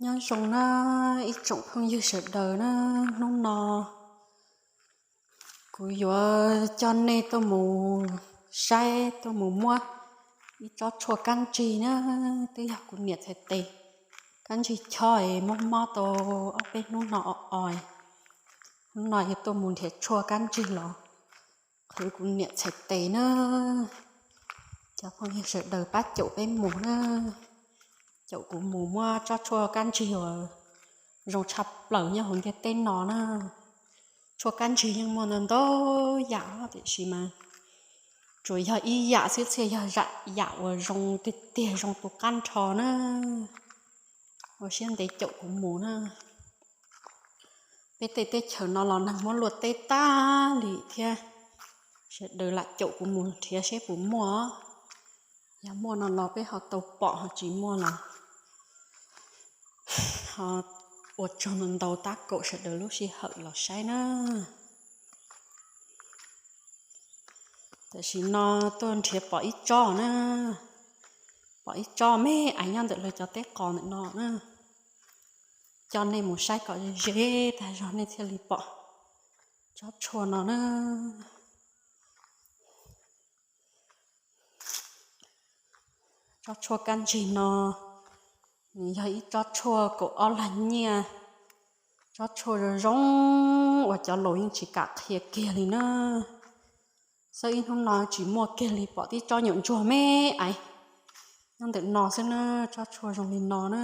Nyob zoo na ib tsoom phooj ywg sawv daws na, hnub no kuv yuav coj nej tuaj mus saib, tuaj mus muab ib tsob tshuaj kab ntsig na, twb yog kuv niam txhais tes kab ntsig chob es mob mob tau ob peb hnub no o o. Hnub no yuav tuaj mus nrhiav tshuaj kab ntsig los qhwv kuv niam txhais tes na. Cov phooj ywg sawv daws pab caum peb mus na, caum kuv mus muab tsob tshuaj kab ntsig uas zoo tshaj plaws nyob hauv ntiaj teb no na. Tshuaj kab ntsig yeej muaj ntau ntau yam tiam sis mas tsuas yog ib yam xwb thiaj yog yam uas zoo tiag tiag zoo tu qab nrho na. Ua siab ntev caum kuv mus na. Peb tej teb chaws no los neeg muab luaj teb tag li thiab, sawv daws lam caum kuv mus nrhiav seb puas muaj. Yog muaj no los peb ho tau pom, ho tsis muaj los ho ua tsaug ntau ntau tab kaum sawv daws lub sij hawm los saib na. Tam sim no tuaj nrhiav pom ib tsob na, pom ib tsob me aiv nyob ntawm lawv cov teb qos ntawm no na. Coj nej mus saib kom ze ze tag zog nej thiaj li pom tsob tshuaj no na. Tsob tshuaj kab ntsig no nws yog ib tsob tshuaj kaum ob lag nyiaj, tsob tshuaj zoo zoo uas cov laus yeej tsis kam qhia kiag li na. Xwb ib hnub no tsis muaj kiag li, pom tib tsob nyuam ntsuag me aiv nyob ntawm no xwb na. Tsob tshuaj zoo li no na,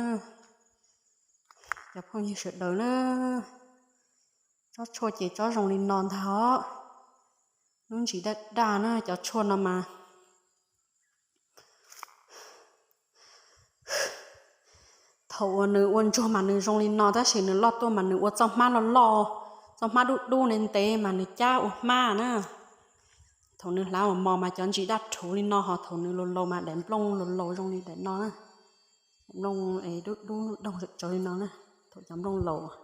cov phooj ywg sawv daws na, tsob tshuaj ces tsob zoo li no ntag os. Lub ntsis daj daj na, cov tshuaj no mas thaum uas nws ua ntsuag mas nws zoo li no, tab sis nws loj tuaj mas nws ua txoj hmab loj loj, txoj hmab dub dub ntev ntev mas nws cab ua hmab na. Thaum nws hlav ua mos mas cov ntsis daj rhuv li no, ho thaum nws laus laus mas daim nplooj laus laus zoo li daim no na. Daim nplooj es dub dub doog tsawv li no na, thaum cov nplooj laus.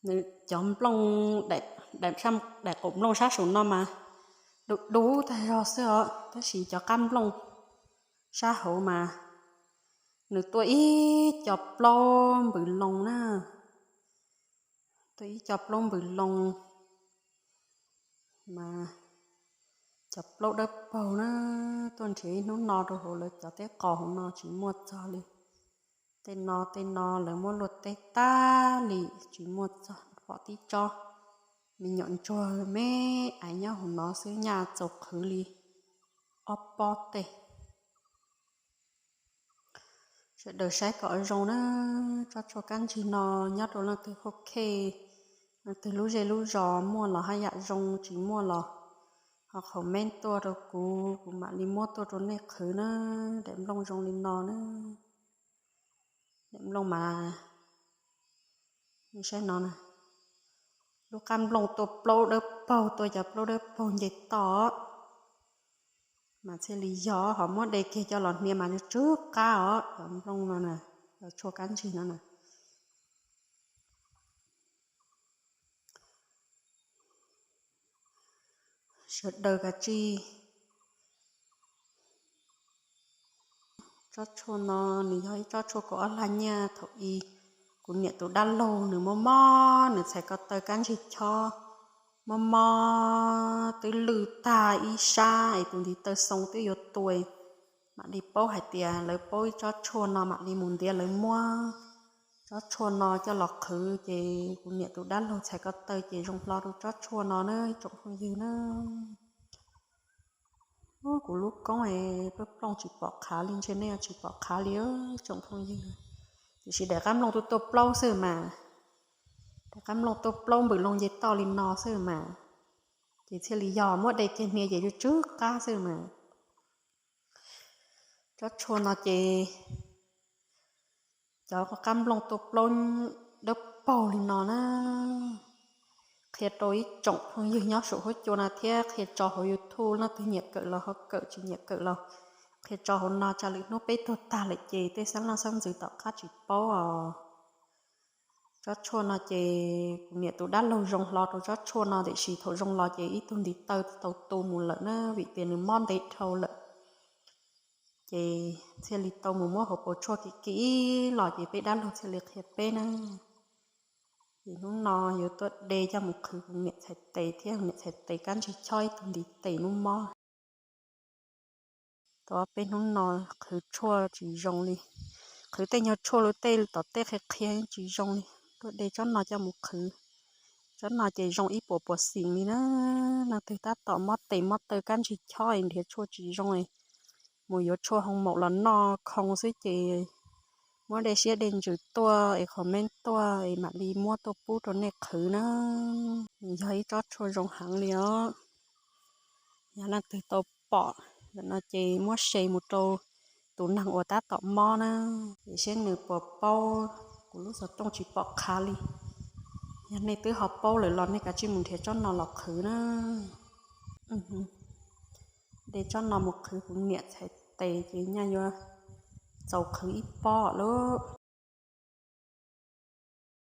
Nws cov nplooj, daim qaum nplooj sab saum no mas dub dub tag zog xwb os, tab sis cov qab nplooj sab hauv mas nws tuaj ib co plaub npws loo na, tuaj ib co plaub npws loo mas cov plaub dawb paug na, tuaj nrhiav ib hnub no rau hauv lawv cov teb qos hauv no tsis muaj txog li. Tej no tej no lawv muab luaj teb tag li tsis muaj txog, pom tib tsob me nyuam ntsuag me aiv nyob hauv no xwb, nyaj txaus qhwv li ob pob tej. Sawv daws saib kom zoo na, tsob tshuaj kab ntsig no nyob rau leej twg hauv khej, leej twg lub zej lub zos muaj los haj yam zoo, tsis muaj los ho comment tuaj rau kuv, kuv mam li muab tuaj rau nej qhwv na. Daim nplooj zoo li no na, daim nplooj mas, saib no na, lub qab nplooj tuaj plaub dawb paug, tuaj cov plaub dawb paug nce toj mas thiaj li yog, ho muab de kiag coj los hnia mas tsw tsw qab os, cov nplooj no na, cov tshuaj kab ntsig no na. Sawv daws kav tsij, tsob tshuaj no nws yog ib tsob tshuaj kaum ob lag nyiaj, thaum ub kuv niam tus dab laug nws mob mob, nws txhais ko taw kab ntsig chob mob mob twb lwj tag ib sab es tus ntiv taw xoo twb yuav tuag, mam li paub hais tias lawv paub ib tsob tshuaj no, mam li mus ntiav lawv muab tsob tshuaj no coj los qhwv ces kuv niam tus dab laug txhais ko taw ces zoo hlo rau tsob tshuaj no na tsoom phooj ywg na. Kuv lub koob es plooj plooj tsis pom qhav li, ntshe nej tsis pom qhav li tsoom phooj ywg. Tiam sis daim qab nplooj tuaj tuaj plaub xwb mas, daim qab nplooj tuaj plaub npws loo nce toj li no xwb mas, ces thiaj li yog, muab de kiag hnia ces tsw tsw qab xwb mas. Tsob tshuaj no ces cov qab nplooj tuaj plaub dawb paug li no na. Qhia rau ib tsoom phooj ywg nyob saum huab cua no thiab qhia tso hauv YouTube, leej twg nyiam kawm los ho kawm, tsis nyiam kawm los qhia tso hauv no, tsam lwm hnub peb tuag tag lawm ces tej xab leej xab ntxwv tom qab tsis paub os. Tsob tshuaj no ces kuv niam tus dab laug zoo hlo rau tsob tshuaj no, tiam sis thaum zoo los ces ib tug ntiv taw tau tu mus lawm na, vim tias nws mob ntev dhau lawm. Ces thiaj li tau mus muab hauv paus tshuaj kim kim los ces peb dab laug thiaj li qhia peb na. Ces hnub no yuav tuaj de coj mus qhwv kuv niam txhais tes thiab niam txhais tes kab ntsig chob ib tug ntiv tes hnub mob. Tab peb hnub no qhwv tshuaj tsis zoo li, qhwv tej nyuag tshuaj lub tej tom tej qhia qhia tsis zoo li. Tuaj de tsob no coj mus qhwv. Tsob no ces zoo ib puas puas xim li na. Leej twg tab tom mob tes mob taw kab ntsig chob es nrhiav tshuaj tsis zoo, mus yuav tshuaj hoo maum los noj khoo xwb ces muab dej siab dej ntsws tuaj es comment tuaj es mam li muab tuaj pub rau nej qhwv na. Yog ib tsob tshuaj zoo heev li os. Yog leej twg tau pom ntawm no ces muab share mus rau tus neeg uas tab tom mob na, es seb nws puas paub. Kuv lub xov tooj tsis pom qha li. Yog nej twb ho paub lawm los nej kav tsij mus nrhiav tsob no los qhwv na. De tsob no mus qhwv kuv niam txhais tes ces nyaj yuav txaus qhwv ib pob lawm.